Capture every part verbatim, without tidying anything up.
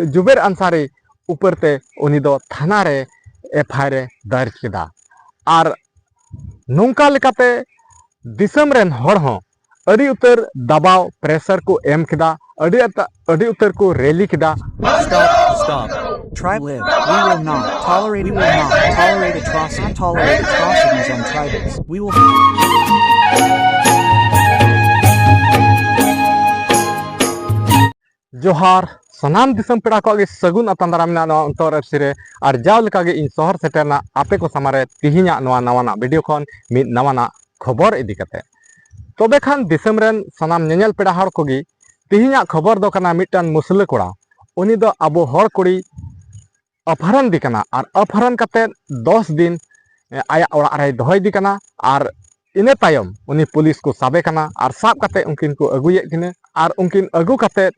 ᱡᱩᱵᱮᱨ ᱟᱱᱥᱟᱨᱤ ᱩᱯᱟᱹᱨ ᱛᱮ ᱩᱱᱤ ᱫᱚ ᱛᱷᱟᱱᱟ ᱨᱮ ᱮᱯᱷ ᱟᱭ ᱟᱨ ᱮ ᱫᱟᱭᱮᱨ ᱠᱮᱫᱟ᱾ ᱟᱨ ᱱᱚᱝᱠᱟ ᱞᱮᱠᱟᱛᱮ ᱫᱤᱥᱚᱢ ᱨᱮᱱ ᱦᱚᱲ ᱦᱚᱸ ᱟᱹᱰᱤ ᱩᱛᱟᱹᱨ ᱫᱟᱵᱟᱣ, ᱯᱨᱮᱥᱟᱨ ᱠᱚ ᱮᱢ ᱠᱮᱫᱟ, ᱟᱹᱰᱤ ᱟᱛᱟ-, ᱟᱹᱰᱤ ᱩᱛᱟᱹᱨ ᱠᱚ ᱨᱮᱞᱤ ᱠᱮᱫᱟ᱾ Stop, stop. Try live. We will not tolerate, we will not tolerate atrocity, tolerate atrocities on tribals. We will ᱡᱚᱦᱟᱨ ᱥᱟᱱᱟᱢ ᱫᱤᱥᱚᱢ ᱯᱮᱲᱟ ᱠᱚᱣᱟᱜ ᱜᱮ ᱥᱟᱹᱜᱩᱱ ᱟᱛᱟᱝ ᱫᱟᱨᱟᱢ ᱢᱮᱱᱟᱜᱼᱟ ᱱᱚᱣᱟ ᱚᱱᱛᱚᱨ ᱟᱹᱨᱥᱤ ᱨᱮ᱾ ᱟᱨ ᱡᱟᱣ ᱞᱮᱠᱟᱜᱮ ᱤᱧ ᱥᱚᱦᱚᱨ ᱥᱮᱴᱮᱨ ᱨᱮᱱᱟᱜ ᱟᱯᱮ ᱠᱚ ᱥᱟᱢᱟᱝ ᱨᱮ ᱛᱤᱦᱤᱧᱟᱜ ᱱᱚᱣᱟ ᱱᱟᱣᱟᱱᱟᱜ ᱵᱷᱤᱰᱤᱭᱳ ᱠᱷᱚᱱ ᱢᱤᱫ ᱱᱟᱣᱟᱱᱟᱜ ᱠᱷᱚᱵᱚᱨ ᱤᱫᱤ ᱠᱟᱛᱮ᱾ ᱛᱚᱵᱮ ᱠᱷᱟᱱ ᱫᱤᱥᱚᱢ ᱨᱮᱱ ᱥᱟᱱᱟᱢ ᱧᱮᱧᱮᱞ ᱯᱮᱲᱟ ᱦᱚᱲ ᱠᱚᱜᱮ, ᱛᱤᱦᱤᱧᱟᱜ ᱠᱷᱚᱵᱚᱨ ᱫᱚ ᱠᱟᱱᱟ ᱢᱤᱫᱴᱟᱝ ᱢᱩᱥᱞᱟᱹ ᱠᱚᱲᱟ, ᱩᱱᱤ ᱫᱚ ᱟᱵᱚ ᱦᱚᱲ ᱠᱩᱲᱤ ᱚᱯᱦᱚᱨᱚᱱ ᱫᱤ ᱠᱟᱱᱟ᱾ ᱟᱨ ᱚᱯᱦᱚᱨᱚᱱ ᱠᱟᱛᱮ ᱫᱚᱥ ᱫᱤᱱ ᱟᱭᱟᱜ ᱚᱲᱟᱜ ᱨᱮᱭ ᱫᱚᱦᱚᱭ ᱫᱤ ᱠᱟᱱᱟ᱾ ᱟᱨ ᱤᱱᱟᱹ ᱛᱟᱭᱚᱢ ᱩᱱᱤ ᱯᱩᱞᱤᱥ ᱠᱚ ᱥᱟᱵᱮ ᱠᱟᱱᱟ ᱟᱨ ᱥᱟᱵ ᱠᱟᱛᱮ ᱩᱱᱠᱤᱱ ᱠᱚ ᱟᱹᱜᱩᱭᱮᱫ ᱠᱤᱱᱟᱹ᱾ ᱟᱨ ᱩᱱᱠᱤᱱ ᱟᱹᱜᱩ ᱠᱟᱛᱮ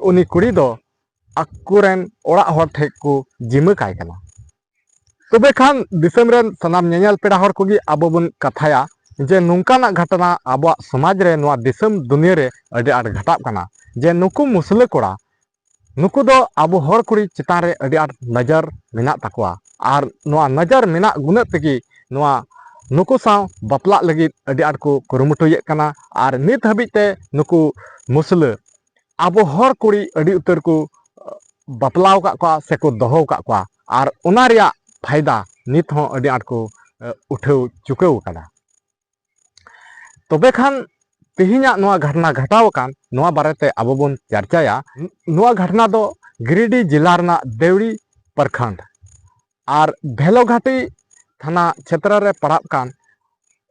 ᱩᱱᱤ ᱠᱩᱲᱤ ᱫᱚ ᱟᱠᱚᱨᱮᱱ ᱚᱲᱟᱜ ᱦᱚᱲ ᱴᱷᱮᱱ ᱠᱚ ᱡᱤᱢᱟᱹ ᱠᱟᱭ ᱠᱟᱱᱟ᱾ ᱛᱚᱵᱮ ᱠᱷᱟᱱ ᱫᱤᱥᱚᱢ ᱨᱮᱱ ᱥᱟᱱᱟᱢ ᱧᱮᱧᱮᱞ ᱯᱮᱲᱟ ᱦᱚᱲ ᱠᱚᱜᱮ ᱟᱵᱚ ᱵᱚᱱ ᱠᱟᱛᱷᱟᱭᱟ ᱡᱮ ᱱᱚᱝᱠᱟᱱᱟᱜ ᱜᱷᱚᱴᱚᱱᱟ ᱟᱵᱚᱣᱟᱜ ᱥᱚᱢᱟᱡᱽ ᱨᱮ, ᱱᱚᱣᱟ ᱫᱤᱥᱚᱢ ᱫᱩᱱᱤᱭᱟᱹ ᱨᱮ ᱟᱹᱰᱤ ᱟᱸᱴ ᱜᱷᱟᱴᱟᱜ ᱠᱟᱱᱟ᱾ ᱡᱮ ᱱᱩᱠᱩ ᱢᱩᱥᱞᱟᱹ ᱠᱚᱲᱟ, ᱱᱩᱠᱩ ᱫᱚ ᱟᱵᱚ ᱦᱚᱲ ᱠᱩᱲᱤ ᱪᱮᱛᱟᱱ ᱨᱮ ᱟᱹᱰᱤ ᱟᱸᱴ ᱱᱚᱡᱚᱨ ᱢᱮᱱᱟᱜ ᱛᱟᱠᱚᱣᱟ᱾ ᱟᱨ ᱱᱚᱣᱟ ᱱᱚᱡᱚᱨ ᱢᱮᱱᱟᱜ ᱜᱩᱱᱟᱹᱜ ᱛᱮᱜᱮ ᱱᱚᱣᱟ ᱱᱩᱠᱩ ᱥᱟᱶ ᱵᱟᱯᱞᱟᱜ ᱞᱟᱹᱜᱤᱫ ᱟᱹᱰᱤ ᱟᱸᱴ ᱠᱚ ᱠᱩᱨᱩᱢᱩᱴᱩᱭᱮᱫ ᱠᱟᱱᱟ᱾ ᱟᱨ ᱱᱤᱛ ᱦᱟᱹᱵᱤᱡ ᱛᱮ ᱱᱩᱠᱩ ᱢᱩᱥᱞᱟᱹ ᱟᱵᱚ ᱦᱚᱲ ᱠᱩᱲᱤ ᱟᱹᱰᱤ ᱩᱛᱟᱹᱨ ᱠᱚ ᱵᱟᱯᱞᱟᱣ ᱟᱠᱟᱫ ᱠᱚᱣᱟ ᱥᱮᱠᱚ ᱫᱚᱦᱚ ᱟᱠᱟᱫ ᱠᱚᱣᱟ᱾ ᱟᱨ ᱚᱱᱟ ᱨᱮᱭᱟᱜ ᱯᱷᱟᱭᱫᱟ ᱱᱤᱛ ᱦᱚᱸ ᱟᱹᱰᱤ ᱟᱸᱴ ᱠᱚ ᱩᱴᱷᱟᱹᱣ ᱪᱩᱠᱟᱹᱣ ᱟᱠᱟᱫᱟ᱾ ᱛᱚᱵᱮ ᱠᱷᱟᱱ ᱛᱮᱦᱮᱧᱟᱜ ᱱᱚᱣᱟ ᱜᱷᱚᱴᱚᱱᱟ ᱜᱷᱚᱴᱟᱣ ᱟᱠᱟᱱ, ᱱᱚᱣᱟ ᱵᱟᱨᱮᱛᱮ ᱟᱵᱚ ᱵᱚᱱ ᱪᱟᱨᱪᱟᱭᱟ᱾ ᱱᱚᱣᱟ ᱜᱷᱚᱴᱚᱱᱟ ᱫᱚ ᱜᱤᱨᱤᱰᱤ ᱡᱮᱞᱟ ᱨᱮᱱᱟᱜ ᱫᱮᱣᱲᱤ ᱯᱨᱚᱠᱷᱚᱸᱰ ᱟᱨ ᱵᱷᱮᱞᱳᱜᱷᱟᱴᱤ ᱛᱷᱟᱱᱟ ᱪᱷᱮᱛᱨᱚ ᱨᱮ ᱯᱟᱲᱟᱜ ᱠᱟᱱ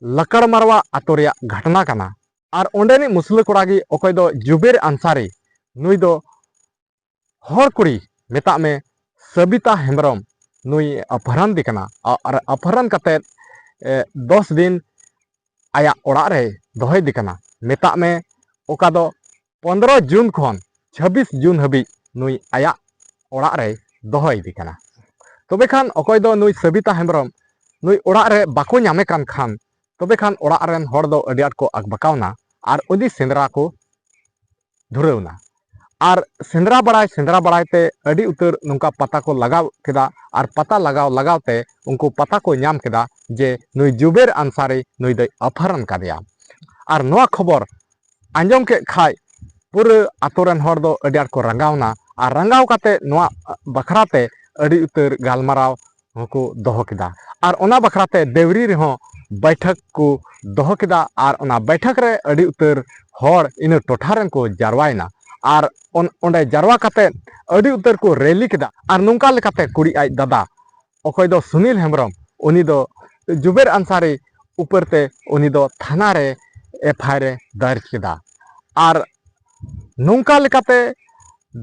ᱞᱟᱠᱟᱲᱢᱟᱨᱣᱟ ᱟᱛᱳ ᱨᱮᱭᱟᱜ ᱜᱷᱚᱴᱚᱱᱟ ᱠᱟᱱᱟ᱾ ᱟᱨ ᱚᱸᱰᱮᱱᱤᱡ ᱢᱩᱥᱞᱟᱹ ᱠᱚᱲᱟ ᱜᱮ ᱚᱠᱚᱭ ᱫᱚ ᱡᱩᱵᱮᱨ ᱟᱱᱥᱟᱨᱤ, ᱱᱩᱭ ᱫᱚ ᱦᱚᱲ ᱠᱩᱲᱤ, ᱢᱮᱛᱟᱜ ᱢᱮ ᱥᱟᱵᱤᱛᱟ ᱦᱮᱢᱵᱨᱚᱢ, ᱱᱩᱭ ᱚᱯᱦᱚᱨᱚᱱ ᱫᱤ ᱠᱟᱱᱟ᱾ ᱟ-, ᱟᱨ ᱚᱯᱦᱚᱨᱚᱱ ᱠᱟᱛᱮᱫ, ᱮ, ᱫᱚᱥ ᱫᱤᱱ ᱟᱭᱟᱜ ᱚᱲᱟᱜ ᱨᱮᱭ ᱫᱚᱦᱚᱭ ᱫᱤ ᱠᱟᱱᱟ᱾ ᱢᱮᱛᱟᱜ ᱢᱮ ᱚᱠᱟ ᱫᱚ ᱯᱚᱱᱫᱽᱨᱚ ᱡᱩᱱ ᱠᱷᱚᱱ ᱪᱷᱟᱵᱵᱤᱥ ᱡᱩᱱ ᱦᱟᱹᱵᱤᱡ ᱱᱩᱭ ᱟᱭᱟᱜ ᱚᱲᱟᱜ ᱨᱮᱭ ᱫᱚᱦᱚᱭ ᱫᱤ ᱠᱟᱱᱟ᱾ ᱛᱚᱵᱮ ᱠᱷᱟᱱ ᱚᱠᱚᱭ ᱫᱚ ᱱᱩᱭ ᱥᱟᱵᱤᱛᱟ ᱦᱮᱢᱵᱨᱚᱢ, ᱱᱩᱭ ᱚᱲᱟᱜ ᱨᱮ ᱵᱟᱠᱚ ᱧᱟᱢᱮ ᱠᱟᱱ ᱠᱷᱟᱱ, ᱛᱚᱵᱮ ᱠᱷᱟᱱ ᱚᱲᱟᱜ ᱨᱮᱱ ᱦᱚᱲ ᱫᱚ ᱟᱹᱰᱤ ᱟᱸᱴ ᱠᱚ ᱟᱠᱵᱟᱠᱟᱣᱱᱟ ᱟᱨ ᱩᱱᱤ ᱥᱮᱸᱫᱽᱨᱟ ᱠᱚ ᱫᱷᱩᱨᱟᱹᱣᱱᱟ᱾ ᱟᱨ ᱥᱮᱸᱫᱽᱨᱟ ᱵᱟᱲᱟᱭ ᱥᱮᱸᱫᱽᱨᱟ ᱵᱟᱲᱟᱭ ᱛᱮ ᱟᱹᱰᱤ ᱩᱛᱟᱹᱨ ᱱᱚᱝᱠᱟ ᱯᱟᱛᱟ ᱠᱚ ᱞᱟᱜᱟᱣ ᱠᱮᱫᱟ᱾ ᱟᱨ ᱯᱟᱛᱟ ᱞᱟᱜᱟᱣ ᱞᱟᱜᱟᱣ ᱛᱮ ᱩᱱᱠᱩ ᱯᱟᱛᱟ ᱠᱚ ᱧᱟᱢ ᱠᱮᱫᱟ ᱡᱮ ᱱᱩᱭ ᱡᱩᱵᱮᱨ ᱟᱱᱥᱟᱨᱤ ᱱᱩᱭ ᱫᱚᱭ ᱚᱯᱦᱚᱨᱚᱱ ᱠᱟᱫᱮᱭᱟ᱾ ᱟᱨ ᱱᱚᱣᱟ ᱠᱷᱚᱵᱚᱨ ᱟᱸᱡᱚᱢ ᱠᱮᱫ ᱠᱷᱟᱡ ᱯᱩᱨᱟᱹ ᱟᱛᱳ ᱨᱮᱱ ᱦᱚᱲ ᱫᱚ ᱟᱹᱰᱤ ᱟᱸᱴ ᱠᱚ ᱨᱟᱸᱜᱟᱣᱱᱟ᱾ ᱟᱨ ᱨᱟᱸᱜᱟᱣ ᱠᱟᱛᱮ ᱱᱚᱣᱟ ᱵᱟᱠᱷᱨᱟ ᱛᱮ ᱟᱹᱰᱤ ᱩᱛᱟᱹᱨ ᱜᱟᱞᱢᱟᱨᱟᱣ ᱦᱚᱸᱠᱚ ᱫᱚᱦᱚ ᱠᱮᱫᱟ᱾ ᱟᱨ ᱚᱱᱟ ᱵᱟᱠᱷᱨᱟ ᱛᱮ ᱫᱮᱣᱨᱤ ᱨᱮᱦᱚᱸ ᱵᱟᱹᱭᱴᱷᱟᱹᱠ ᱠᱚ ᱫᱚᱦᱚ ᱠᱮᱫᱟ᱾ ᱟᱨ ᱚᱱᱟ ᱵᱟᱹᱭᱴᱷᱟᱹᱠ ᱨᱮ ᱟᱹᱰᱤ ᱩᱛᱟᱹᱨ ᱦᱚᱲ ᱤᱱᱟᱹ ᱴᱚᱴᱷᱟ ᱨᱮᱱ ᱠᱚ ᱡᱟᱨᱣᱟᱭᱮᱱᱟ᱾ ᱟᱨ ᱚᱱ- ᱚᱸᱰᱮ ᱡᱟᱨᱣᱟ ᱠᱟᱛᱮ ᱟᱹᱰᱤ ᱩᱛᱟᱹᱨ ᱠᱚ ᱨᱮᱞᱤ ᱠᱮᱫᱟ᱾ ᱟᱨ ᱱᱚᱝᱠᱟ ᱞᱮᱠᱟᱛᱮ ᱠᱩᱲᱤ ᱟᱡ ᱫᱟᱫᱟ, ᱚᱠᱚᱭ ᱫᱚ ᱥᱩᱱᱤᱞ ᱦᱮᱢᱵᱨᱚᱢ, ᱩᱱᱤ ᱫᱚ ᱡᱩᱵᱮᱨ ᱟᱱᱥᱟᱨᱤ ᱩᱯᱟᱹᱨ ᱛᱮ ᱩᱱᱤ ᱫᱚ ᱛᱷᱟᱱᱟ ᱨᱮ ᱮᱯᱷ ᱟᱭ ᱟᱨ ᱮ ᱫᱟᱨᱡᱽ ᱠᱮᱫᱟ᱾ ᱟᱨ ᱱᱚᱝᱠᱟ ᱞᱮᱠᱟᱛᱮ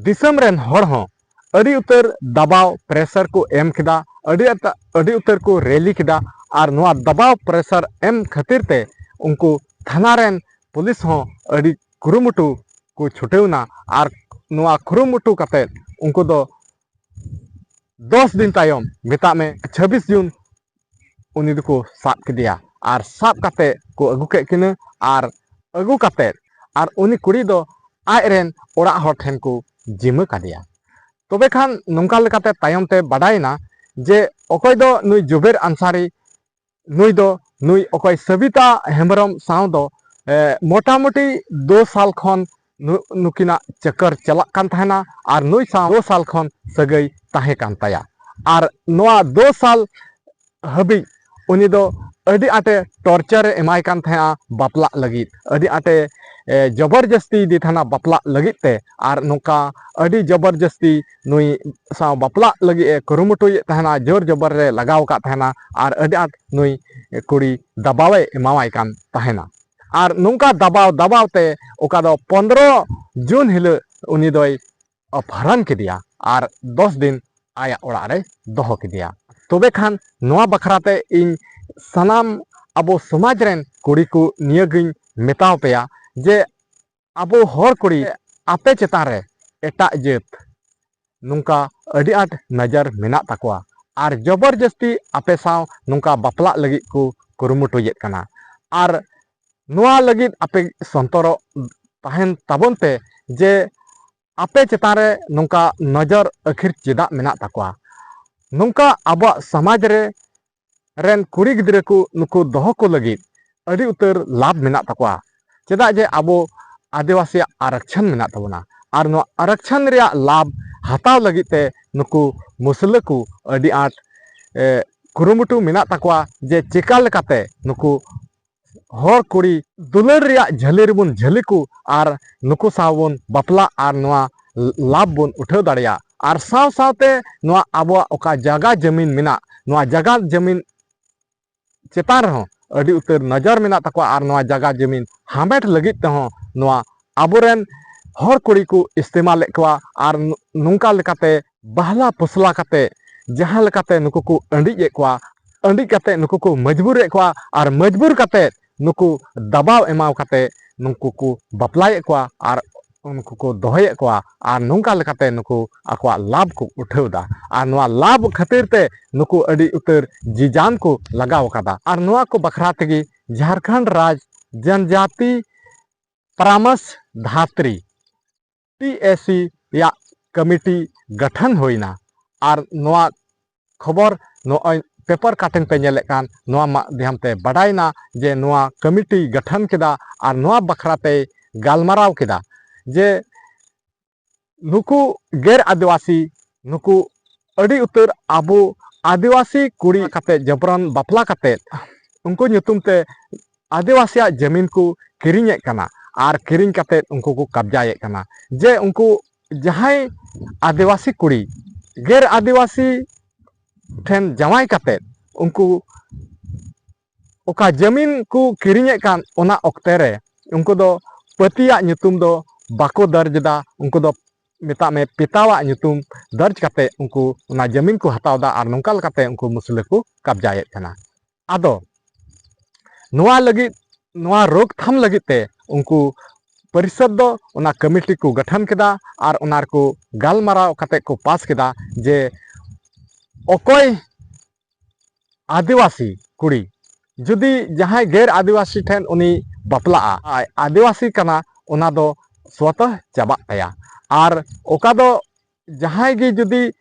ᱫᱤᱥᱚᱢ ᱨᱮᱱ ᱦᱚᱲ ᱦᱚᱸ ᱟᱹᱰᱤ ᱩᱛᱟᱹᱨ ᱫᱟᱵᱟᱣ, ᱯᱨᱮᱥᱟᱨ ᱠᱚ ᱮᱢ ᱠᱮᱫᱟ, ᱟᱹᱰᱤ ᱟᱛᱟ- ᱟᱹᱰᱤ ᱩᱛᱟᱹᱨ ᱠᱚ ᱨᱮᱞᱤ ᱠᱮᱫᱟ᱾ ᱟᱨ ᱱᱚᱣᱟ ᱫᱟᱵᱟᱣ, ᱯᱨᱮᱥᱟᱨ ᱮᱢ ᱠᱷᱟᱹᱛᱤᱨ ᱛᱮ ᱩᱱᱠᱩ ᱛᱷᱟᱱᱟ ᱨᱮᱱ ᱯᱩᱞᱤᱥ ᱦᱚᱸ ᱟᱹᱰᱤ ᱠᱩᱨᱩᱢᱩᱴᱩ ᱠᱚ ᱪᱷᱩᱴᱟᱹᱣ ᱮᱱᱟ᱾ ᱟᱨ ᱱᱚᱣᱟ ᱠᱩᱨᱩᱢᱩᱴᱩ ᱠᱟᱛᱮ ᱩᱱᱠᱩ ᱫᱚ ᱫᱚᱥ ᱫᱤᱱ ᱛᱟᱭᱚᱢ, ᱢᱮᱛᱟᱜ ᱢᱮ ᱪᱷᱟᱵᱵᱤᱥ ᱡᱩᱱ, ᱩᱱᱤ ᱫᱚᱠᱚ ᱥᱟᱵ ᱠᱮᱫᱮᱭᱟ᱾ ᱟᱨ ᱥᱟᱵ ᱠᱟᱛᱮ ᱠᱚ ᱟᱹᱜᱩ ᱠᱮᱫ ᱠᱤᱱᱟᱹ᱾ ᱟᱨ ᱟᱹᱜᱩ ᱠᱟᱛᱮ ᱟᱨ ᱩᱱᱤ ᱠᱩᱲᱤ ᱫᱚ ᱟᱡ ᱨᱮᱱ ᱚᱲᱟᱜ ᱦᱚᱲ ᱴᱷᱮᱱ ᱠᱚ ᱡᱤᱢᱟᱹ ᱠᱟᱫᱮᱭᱟ᱾ ᱛᱚᱵᱮ ᱠᱷᱟᱱ ᱱᱚᱝᱠᱟ ᱞᱮᱠᱟᱛᱮ ᱛᱟᱭᱚᱢ ᱛᱮ ᱵᱟᱰᱟᱭᱮᱱᱟ ᱡᱮ ᱚᱠᱚᱭ ᱫᱚ ᱱᱩᱭ ᱡᱩᱵᱮᱨ ᱟᱱᱥᱟᱨᱤ, ᱱᱩᱭ ᱫᱚ ᱱᱩᱭ ᱚᱠᱚᱭ ᱥᱟᱵᱤᱛᱟ ᱦᱮᱢᱵᱨᱚᱢ ᱥᱟᱶ ᱫᱚ, ᱮ, ᱢᱚᱴᱟᱢᱩᱴᱤ ᱫᱩ ᱥᱟᱞ ᱠᱷᱚᱱ ᱱᱩ- ᱱᱩᱠᱤᱱᱟᱜ ᱪᱟᱹᱠᱟᱹᱨ ᱪᱟᱞᱟᱜ ᱠᱟᱱ ᱛᱟᱦᱮᱱᱟ᱾ ᱟᱨ ᱱᱩᱭ ᱥᱟᱶ ᱫᱩ ᱥᱟᱞ ᱠᱷᱚᱱ ᱥᱟᱹᱜᱟᱹᱭ ᱛᱟᱦᱮᱸ ᱠᱟᱱ ᱛᱟᱭᱟ᱾ ᱟᱨ ᱱᱚᱣᱟ ᱫᱩ ᱥᱟᱞ ᱦᱟᱹᱵᱤᱡ ᱩᱱᱤ ᱫᱚ ᱟᱹᱰᱤ ᱟᱸᱴᱮ ᱴᱚᱨᱪᱟᱨ ᱮ ᱮᱢᱟᱭ ᱠᱟᱱ ᱛᱟᱦᱮᱸᱜᱼᱟ ᱵᱟᱯᱞᱟᱜ ᱞᱟᱹᱜᱤᱫ, ᱟᱹᱰᱤ ᱟᱸᱴᱮ, ᱮ, ᱡᱚᱵᱚᱨᱡᱟᱹᱥᱛᱤ ᱤᱫᱤ ᱛᱟᱦᱮᱱᱟ ᱵᱟᱯᱞᱟᱜ ᱞᱟᱹᱜᱤᱫ ᱛᱮ᱾ ᱟᱨ ᱱᱚᱝᱠᱟ ᱟᱹᱰᱤ ᱡᱚᱵᱚᱨᱡᱟᱹᱥᱛᱤ ᱱᱩᱭ ᱥᱟᱶ ᱵᱟᱯᱞᱟᱜ ᱞᱟᱹᱜᱤᱫ ᱮ ᱠᱩᱨᱩᱢᱩᱴᱩᱭᱮᱫ ᱛᱟᱦᱮᱱᱟ, ᱡᱳᱨ ᱡᱚᱵᱚᱨ ᱨᱮ ᱞᱟᱜᱟᱣ ᱟᱠᱟᱫ ᱛᱟᱦᱮᱱᱟ᱾ ᱟᱨ ᱟᱹᱰᱤ ᱟᱸᱴ ᱱᱩᱭ ᱠᱩᱲᱤ ᱫᱟᱵᱟᱣ ᱮ ᱮᱢᱟᱣᱟᱭ ᱠᱟᱱ ᱛᱟᱦᱮᱱᱟ᱾ ᱟᱨ ᱱᱚᱝᱠᱟ ᱫᱟᱵᱟᱣ ᱫᱟᱵᱟᱣ ᱛᱮ ᱚᱠᱟ ᱫᱚ ᱯᱚᱱᱫᱽᱨᱚ ᱡᱩᱱ ᱦᱤᱞᱳᱜ ᱩᱱᱤ ᱫᱚᱭ ᱚᱯᱦᱚᱨᱚᱱ ᱠᱮᱫᱮᱭᱟ ᱟᱨ ᱫᱚᱥ ᱫᱤᱱ ᱟᱭᱟᱜ ᱚᱲᱟᱜ ᱨᱮᱭ ᱫᱚᱦᱚ ᱠᱮᱫᱮᱭᱟ᱾ ᱛᱚᱵᱮ ᱠᱷᱟᱱ ᱱᱚᱣᱟ ᱵᱟᱠᱷᱨᱟ ᱛᱮ ᱤᱧ ᱥᱟᱱᱟᱢ ᱟᱵᱚ ᱥᱚᱢᱟᱡᱽ ᱨᱮᱱ ᱠᱩᱲᱤ ᱠᱚ ᱱᱤᱭᱟᱹᱜᱤᱧ ᱢᱮᱛᱟᱣ ᱯᱮᱭᱟ ᱡᱮ ᱟᱵᱚ ᱦᱚᱲ ᱠᱩᱲᱤ ᱟᱯᱮ ᱪᱮᱛᱟᱱ ᱨᱮ ᱮᱴᱟᱜ ᱡᱟᱹᱛ ᱱᱚᱝᱠᱟ ᱟᱹᱰᱤ ᱟᱸᱴ ᱱᱚᱡᱚᱨ ᱢᱮᱱᱟᱜ ᱛᱟᱠᱚᱣᱟ᱾ ᱟᱨ ᱡᱚᱵᱚᱨ ᱡᱟᱹᱥᱛᱤ ᱟᱯᱮ ᱥᱟᱶ ᱱᱚᱝᱠᱟ ᱵᱟᱯᱞᱟᱜ ᱞᱟᱹᱜᱤᱫ ᱠᱚ ᱠᱩᱨᱩᱢᱩᱴᱩᱭᱮᱫ ᱠᱟᱱᱟ᱾ ᱟᱨ ᱱᱚᱣᱟ ᱞᱟᱹᱜᱤᱫ ᱟᱯᱮ ᱥᱚᱱᱛᱚᱨᱚᱜ ᱛᱟᱦᱮᱱ ᱛᱟᱵᱚᱱ ᱯᱮ ᱡᱮ ᱟᱯᱮ ᱪᱮᱛᱟᱱ ᱨᱮ ᱱᱚᱝᱠᱟ ᱱᱚᱡᱚᱨ ᱟᱹᱠᱷᱤᱨ ᱪᱮᱫᱟᱜ ᱢᱮᱱᱟᱜ ᱛᱟᱠᱚᱣᱟ? ᱱᱚᱝᱠᱟ ᱟᱵᱚᱣᱟᱜ ᱥᱚᱢᱟᱡᱽ ᱨᱮ ᱨᱮᱱ ᱠᱩᱲᱤ ᱜᱤᱫᱽᱨᱟᱹ ᱠᱚ ᱱᱩᱠᱩ ᱫᱚᱦᱚ ᱠᱚ ᱞᱟᱹᱜᱤᱫ ᱟᱹᱰᱤ ᱩᱛᱟᱹᱨ ᱞᱟᱵᱷ ᱢᱮᱱᱟᱜ ᱛᱟᱠᱚᱣᱟ᱾ ᱪᱮᱫᱟᱜ ᱡᱮ ᱟᱵᱚ ᱟᱹᱫᱤᱵᱟᱹᱥᱤᱭᱟᱜ ᱟᱨᱚᱠᱪᱷᱚᱱ ᱢᱮᱱᱟᱜ ᱛᱟᱵᱚᱱᱟ, ᱟᱨ ᱱᱚᱣᱟ ᱟᱨᱚᱠᱪᱷᱚᱱ ᱨᱮᱭᱟᱜ ᱞᱟᱵᱷ ᱦᱟᱛᱟᱣ ᱞᱟᱹᱜᱤᱫ ᱛᱮ ᱱᱩᱠᱩ ᱢᱩᱥᱞᱟᱹ ᱠᱚ ᱟᱹᱰᱤ ᱟᱸᱴ, ᱮ, ᱠᱩᱨᱩᱢᱩᱴᱩ ᱢᱮᱱᱟᱜ ᱛᱟᱠᱚᱣᱟ ᱡᱮ ᱪᱮᱠᱟ ᱞᱮᱠᱟᱛᱮ ᱱᱩᱠᱩ ᱦᱚᱲ ᱠᱩᱲᱤ ᱫᱩᱞᱟᱹᱲ ᱨᱮᱭᱟᱜ ᱡᱷᱟᱹᱞᱤ ᱨᱮᱵᱚᱱ ᱡᱷᱟᱹᱞᱤ ᱠᱚ ᱟᱨ ᱱᱩᱠᱩ ᱥᱟᱶ ᱵᱚᱱ ᱵᱟᱯᱞᱟᱜ ᱟᱨ ᱱᱚᱣᱟ ᱞᱟᱵᱷ ᱵᱚᱱ ᱩᱴᱷᱟᱹᱣ ᱫᱟᱲᱮᱭᱟᱜ᱾ ᱟᱨ ᱥᱟᱶ ᱥᱟᱶᱛᱮ ᱱᱚᱣᱟ ᱟᱵᱚᱣᱟᱜ ᱚᱠᱟ ᱡᱟᱭᱜᱟ ᱡᱟᱹᱢᱤᱱ ᱢᱮᱱᱟᱜ, ᱱᱚᱣᱟ ᱡᱟᱭᱜᱟ ᱡᱟᱹᱢᱤᱱ ᱪᱮᱛᱟᱱ ᱨᱮᱦᱚᱸ ᱟᱹᱰᱤ ᱩᱛᱟᱹᱨ ᱱᱚᱡᱚᱨ ᱢᱮᱱᱟᱜ ᱛᱟᱠᱚᱣᱟ, ᱟᱨ ᱱᱚᱣᱟ ᱡᱟᱭᱜᱟ ᱡᱟᱹᱢᱤᱱ ᱦᱟᱢᱮᱴ ᱞᱟᱹᱜᱤᱫ ᱛᱮᱦᱚᱸ ᱱᱚᱣᱟ ᱟᱵᱚᱨᱮᱱ ᱦᱚᱲ ᱠᱩᱲᱤ ᱠᱚ ᱤᱥᱛᱮᱢᱟᱞᱮᱫ ᱠᱚᱣᱟ᱾ ᱟᱨ ᱱᱚ-, ᱱᱚᱝᱠᱟ ᱞᱮᱠᱟᱛᱮ ᱵᱟᱦᱞᱟ ᱯᱚᱥᱞᱟ ᱠᱟᱛᱮ ᱡᱟᱦᱟᱸ ᱞᱮᱠᱟᱛᱮ ᱱᱩᱠᱩ ᱠᱚ ᱟᱹᱰᱤᱡ ᱮᱫ ᱠᱚᱣᱟ, ᱟᱹᱰᱤᱡ ᱠᱟᱛᱮ ᱱᱩᱠᱩ ᱠᱚ ᱢᱚᱡᱽᱵᱩᱨᱮᱫ ᱠᱚᱣᱟ, ᱟᱨ ᱢᱚᱡᱽᱵᱩᱨ ᱠᱟᱛᱮ ᱱᱩᱠᱩ ᱫᱟᱵᱟᱣ ᱮᱢᱟᱣ ᱠᱟᱛᱮ ᱱᱩᱠᱩ ᱠᱚ ᱵᱟᱯᱞᱟᱭᱮᱫ ᱠᱚᱣᱟ ᱟᱨ ᱩᱱᱠᱩ ᱠᱚ ᱫᱚᱦᱚᱭᱮᱫ ᱠᱚᱣᱟ᱾ ᱟᱨ ᱱᱚᱝᱠᱟ ᱞᱮᱠᱟᱛᱮ ᱱᱩᱠᱩ ᱟᱠᱚᱣᱟᱜ ᱞᱟᱵᱷ ᱠᱚ ᱩᱴᱷᱟᱹᱣ ᱮᱫᱟ, ᱟᱨ ᱱᱚᱣᱟ ᱞᱟᱵᱷ ᱠᱷᱟᱹᱛᱤᱨ ᱛᱮ ᱱᱩᱠᱩ ᱟᱹᱰᱤ ᱩᱛᱟᱹᱨ ᱡᱤᱡᱟᱱ ᱠᱚ ᱞᱟᱜᱟᱣ ᱟᱠᱟᱫᱟ᱾ ᱟᱨ ᱱᱚᱣᱟ ᱠᱚ ᱵᱟᱠᱷᱨᱟ ᱛᱮᱜᱮ ᱡᱷᱟᱲᱠᱷᱚᱸᱰ ᱨᱟᱡᱽ ᱡᱚᱱᱡᱟᱛᱤ ᱯᱚᱨᱟᱢᱚᱨᱥ ᱫᱷᱟᱛᱨᱤ, ᱴᱤ ᱮ ᱥᱤ, ᱨᱮᱭᱟᱜ ᱠᱚᱢᱤᱴᱤ ᱜᱚᱴᱷᱚᱱ ᱦᱩᱭᱱᱟ᱾ ᱟᱨ ᱱᱚᱣᱟ ᱠᱷᱚᱵᱚᱨ ᱱᱚᱜᱼᱚᱭ ᱯᱮᱯᱟᱨ ᱠᱟᱴᱤᱝ ᱯᱮ ᱧᱮᱞᱮᱫ ᱠᱟᱱ, ᱱᱚᱣᱟ ᱢᱟᱫᱽᱫᱷᱚᱢ ᱛᱮ ᱵᱟᱰᱟᱭᱱᱟ ᱡᱮ ᱱᱚᱣᱟ ᱠᱚᱢᱤᱴᱤ ᱜᱚᱴᱷᱚᱱ ᱠᱮᱫᱟ ᱟᱨ ᱱᱚᱣᱟ ᱵᱟᱠᱷᱨᱟ ᱛᱮᱭ ᱜᱟᱞᱢᱟᱨᱟᱣ ᱠᱮᱫᱟ ᱡᱮ ᱱᱩᱠᱩ ᱜᱮᱨ ᱟᱹᱫᱤᱵᱟᱹᱥᱤ, ᱱᱩᱠᱩ ᱟᱹᱰᱤ ᱩᱛᱟᱹᱨ ᱟᱵᱚ ᱟᱹᱫᱤᱵᱟᱹᱥᱤ ᱠᱩᱲᱤ ᱠᱟᱛᱮ ᱡᱚᱵᱨᱟᱱ ᱵᱟᱯᱞᱟ ᱠᱟᱛᱮ ᱩᱱᱠᱩ ᱧᱩᱛᱩᱢ ᱛᱮ ᱟᱹᱫᱤᱵᱟᱹᱥᱤᱭᱟᱜ ᱡᱟᱹᱢᱤᱱ ᱠᱚ ᱠᱤᱨᱤᱧᱮᱫ ᱠᱟᱱᱟ ᱟᱨ ᱠᱤᱨᱤᱧ ᱠᱟᱛᱮ ᱩᱱᱠᱩ ᱠᱚ ᱠᱟᱵᱽᱡᱟᱭᱮᱫ ᱠᱟᱱᱟ᱾ ᱡᱮ ᱩᱱᱠᱩ ᱡᱟᱦᱟᱸᱭ ᱟᱹᱫᱤᱵᱟᱹᱥᱤ ᱠᱩᱲᱤ ᱜᱮᱨ ᱟᱹᱫᱤᱵᱟᱹᱥᱤ ᱴᱷᱮᱱ ᱡᱟᱶᱟᱭ ᱠᱟᱛᱮ ᱩᱱᱠᱩ ᱚᱠᱟ ᱡᱟᱹᱢᱤᱱ ᱠᱚ ᱠᱤᱨᱤᱧᱮᱫ ᱠᱟᱱ, ᱚᱱᱟ ᱚᱠᱛᱮ ᱨᱮ ᱩᱱᱠᱩ ᱫᱚ ᱯᱟᱹᱛᱤᱭᱟᱜ ᱧᱩᱛᱩᱢ ᱫᱚ ᱵᱟᱠᱚ ᱫᱚᱨᱡᱽ ᱮᱫᱟ᱾ ᱩᱱᱠᱩ ᱫᱚ, ᱢᱮᱛᱟᱜ ᱢᱮ, ᱯᱤᱛᱟᱣᱟᱜ ᱧᱩᱛᱩᱢ ᱫᱚᱨᱡᱽ ᱠᱟᱛᱮ ᱩᱱᱠᱩ ᱚᱱᱟ ᱡᱟᱹᱢᱤᱱ ᱠᱚ ᱦᱟᱛᱟᱣ ᱮᱫᱟ ᱟᱨ ᱱᱚᱝᱠᱟ ᱞᱮᱠᱟᱛᱮ ᱩᱱᱠᱩ ᱢᱩᱥᱞᱟᱹ ᱠᱚ ᱠᱟᱵᱽᱡᱟᱭᱮᱫ ᱠᱟᱱᱟ᱾ ᱟᱫᱚ ᱱᱚᱣᱟ ᱞᱟᱹᱜᱤᱫ, ᱱᱚᱣᱟ ᱨᱳᱠᱛᱷᱟᱢ ᱞᱟᱹᱜᱤᱫ ᱛᱮ ᱩᱱᱠᱩ ᱯᱚᱨᱤᱥᱚᱫᱽ ᱫᱚ ᱚᱱᱟ ᱠᱚᱢᱤᱴᱤ ᱠᱚ ᱜᱚᱴᱷᱚᱱ ᱠᱮᱫᱟ ᱟᱨ ᱚᱱᱟ ᱨᱮᱠᱚ ᱜᱟᱞᱢᱟᱨᱟᱣ ᱠᱟᱛᱮ ᱠᱚ ᱯᱟᱥ ᱠᱮᱫᱟ ᱡᱮ ᱚᱠᱚᱭ ᱟᱹᱫᱤᱵᱟᱹᱥᱤ ᱠᱩᱲᱤ ᱡᱩᱫᱤ ᱡᱟᱦᱟᱸᱭ ᱜᱮᱨ ᱟᱹᱫᱤᱵᱟᱹᱥᱤ ᱴᱷᱮᱱ ᱩᱱᱤ ᱵᱟᱯᱞᱟᱜᱼᱟ, ᱟᱡ ᱟᱹᱫᱤᱵᱟᱹᱥᱤ ᱠᱟᱱᱟ, ᱚᱱᱟ ᱫᱚ ᱥᱣᱚᱛᱚ ᱪᱟᱵᱟᱜ ᱛᱟᱭᱟ᱾ ᱟᱨ ᱚᱠᱟ ᱫᱚ ᱡᱟᱦᱟᱸᱭ ᱜᱮ ᱡᱩᱫᱤ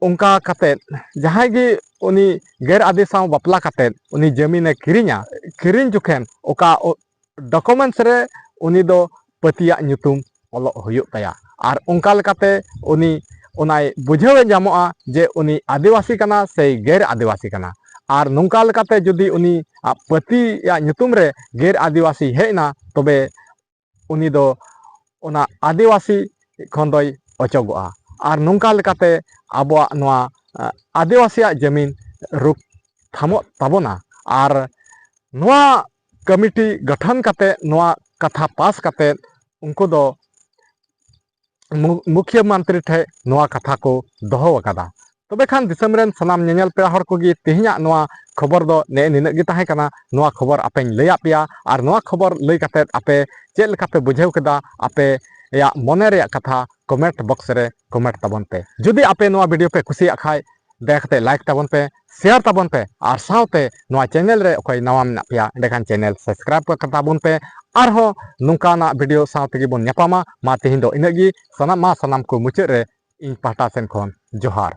ᱚᱱᱠᱟ ᱠᱟᱛᱮᱫ, ᱡᱟᱦᱟᱸᱭ ᱜᱮ ᱩᱱᱤ ᱜᱮᱨ ᱟᱹᱫᱤ ᱥᱟᱶ ᱵᱟᱯᱞᱟ ᱠᱟᱛᱮᱫ ᱩᱱᱤ ᱡᱟᱹᱢᱤᱱᱮ ᱠᱤᱨᱤᱧᱟ, ᱠᱤᱨᱤᱧ ᱡᱚᱠᱷᱮᱱ ᱚᱠᱟ ᱰᱚᱠᱩᱢᱮᱱᱴᱥ ᱨᱮ ᱩᱱᱤ ᱫᱚ ᱯᱟᱹᱛᱤᱭᱟᱜ ᱧᱩᱛᱩᱢ ᱚᱞᱚᱜ ᱦᱩᱭᱩᱜ ᱛᱟᱭᱟ᱾ ᱟᱨ ᱚᱱᱠᱟ ᱞᱮᱠᱟᱛᱮ ᱩᱱᱤ ᱚᱱᱟᱭ ᱵᱩᱡᱷᱟᱹᱣᱮ ᱧᱟᱢᱚᱜᱼᱟ ᱡᱮ ᱩᱱᱤ ᱟᱹᱫᱤᱵᱟᱹᱥᱤ ᱠᱟᱱᱟ ᱥᱮ ᱜᱮᱨ ᱟᱹᱫᱤᱵᱟᱹᱥᱤ ᱠᱟᱱᱟ᱾ ᱟᱨ ᱱᱚᱝᱠᱟ ᱞᱮᱠᱟᱛᱮ ᱡᱩᱫᱤ ᱩᱱᱤ ᱟᱜ ᱯᱟᱹᱛᱤᱭᱟᱜ ᱧᱩᱛᱩᱢ ᱨᱮ ᱜᱮᱨ ᱟᱹᱫᱤᱵᱟᱹᱥᱤ ᱦᱮᱡ ᱮᱱᱟ, ᱛᱚᱵᱮ ᱩᱱᱤ ᱫᱚ ᱚᱱᱟ ᱟᱹᱫᱤᱵᱟᱹᱥᱤ ᱠᱷᱚᱱ ᱫᱚᱭ ᱚᱪᱚᱜᱚᱜᱼᱟ᱾ ᱟᱨ ᱱᱚᱝᱠᱟ ᱞᱮᱠᱟᱛᱮ ᱟᱵᱚᱣᱟᱜ ᱱᱚᱣᱟ ᱟᱹᱫᱤᱵᱟᱹᱥᱤᱭᱟᱜ ᱡᱟᱹᱢᱤᱱ ᱨᱩᱠ ᱛᱷᱟᱢᱚᱜ ᱛᱟᱵᱚᱱᱟ᱾ ᱟᱨ ᱱᱚᱣᱟ ᱠᱚᱢᱤᱴᱤ ᱜᱚᱴᱷᱚᱱ ᱠᱟᱛᱮ, ᱱᱚᱣᱟ ᱠᱟᱛᱷᱟ ᱯᱟᱥ ᱠᱟᱛᱮ, ᱩᱱᱠᱩ ᱫᱚ ᱢᱩ- ᱢᱩᱠᱷᱭᱟᱹ ᱢᱚᱱᱛᱨᱤ ᱴᱷᱮᱱ ᱱᱚᱣᱟ ᱠᱟᱛᱷᱟ ᱠᱚ ᱫᱚᱦᱚ ᱟᱠᱟᱫᱟ᱾ ᱛᱚᱵᱮ ᱠᱷᱟᱱ ᱫᱤᱥᱚᱢ ᱨᱮᱱ ᱥᱟᱱᱟᱢ ᱧᱮᱧᱮᱞ ᱯᱮᱲᱟ ᱦᱚᱲ ᱠᱚᱜᱮ, ᱛᱮᱦᱮᱧᱟᱜ ᱱᱚᱣᱟ ᱠᱷᱚᱵᱚᱨ ᱫᱚ ᱱᱮᱜᱼᱮ ᱱᱤᱱᱟᱹᱜ ᱜᱮ ᱛᱟᱦᱮᱸ ᱠᱟᱱᱟ᱾ ᱱᱚᱣᱟ ᱠᱷᱚᱵᱚᱨ ᱟᱯᱮᱧ ᱞᱟᱹᱭᱟᱫ ᱯᱮᱭᱟ, ᱟᱨ ᱱᱚᱣᱟ ᱠᱷᱚᱵᱚᱨ ᱞᱟᱹᱭ ᱠᱟᱛᱮᱫ ᱟᱯᱮ ᱪᱮᱫ ᱞᱮᱠᱟ ᱯᱮ ᱵᱩᱡᱷᱟᱹᱣ ᱠᱮᱫᱟ, ᱟᱯᱮᱭᱟᱜ ᱢᱚᱱᱮ ᱨᱮᱭᱟᱜ ᱠᱟᱛᱷᱟ ᱠᱚᱢᱮᱱᱴ ᱵᱚᱠᱥ ᱨᱮ ᱠᱚᱢᱮᱱᱴ ᱛᱟᱵᱚᱱ ᱯᱮ᱾ ᱡᱩᱫᱤ ᱟᱯᱮ ᱱᱚᱣᱟ ᱵᱷᱤᱰᱤᱭᱳ ᱯᱮ ᱠᱩᱥᱤᱭᱟᱜ ᱠᱷᱟᱡ, ᱫᱟᱭᱟ ᱠᱟᱛᱮ ᱞᱟᱭᱤᱠ ᱛᱟᱵᱚᱱ ᱯᱮ, ᱥᱮᱭᱟᱨ ᱛᱟᱵᱚᱱ ᱯᱮ, ᱟᱨ ᱥᱟᱶᱛᱮ ᱱᱚᱣᱟ ᱪᱮᱱᱮᱞ ᱨᱮ ᱚᱠᱚᱭ ᱱᱟᱣᱟ ᱢᱮᱱᱟᱜ ᱯᱮᱭᱟ, ᱮᱸᱰᱮᱠᱷᱟᱱ ᱪᱮᱱᱮᱞ ᱥᱟᱵᱥᱠᱨᱟᱭᱤᱵ ᱠᱟᱛᱟ ᱵᱚᱱ ᱯᱮ᱾ ᱟᱨᱦᱚᱸ ᱱᱚᱝᱠᱟᱱᱟᱜ ᱵᱷᱤᱰᱤᱭᱳ ᱥᱟᱶ ᱛᱮᱜᱮ ᱵᱚᱱ ᱧᱟᱯᱟᱢᱟ᱾ ᱢᱟ ᱛᱮᱦᱮᱧ ᱫᱚ ᱤᱱᱟᱹᱜ ᱜᱮ᱾ ᱥᱟᱱᱟᱢ, ᱢᱟ ᱥᱟᱱᱟᱢ ᱠᱚ ᱢᱩᱪᱟᱹᱫ ᱨᱮ ᱤᱧ ᱯᱟᱦᱴᱟ ᱥᱮᱱ ᱠᱷᱚᱱ ᱡᱚᱦᱟᱨ᱾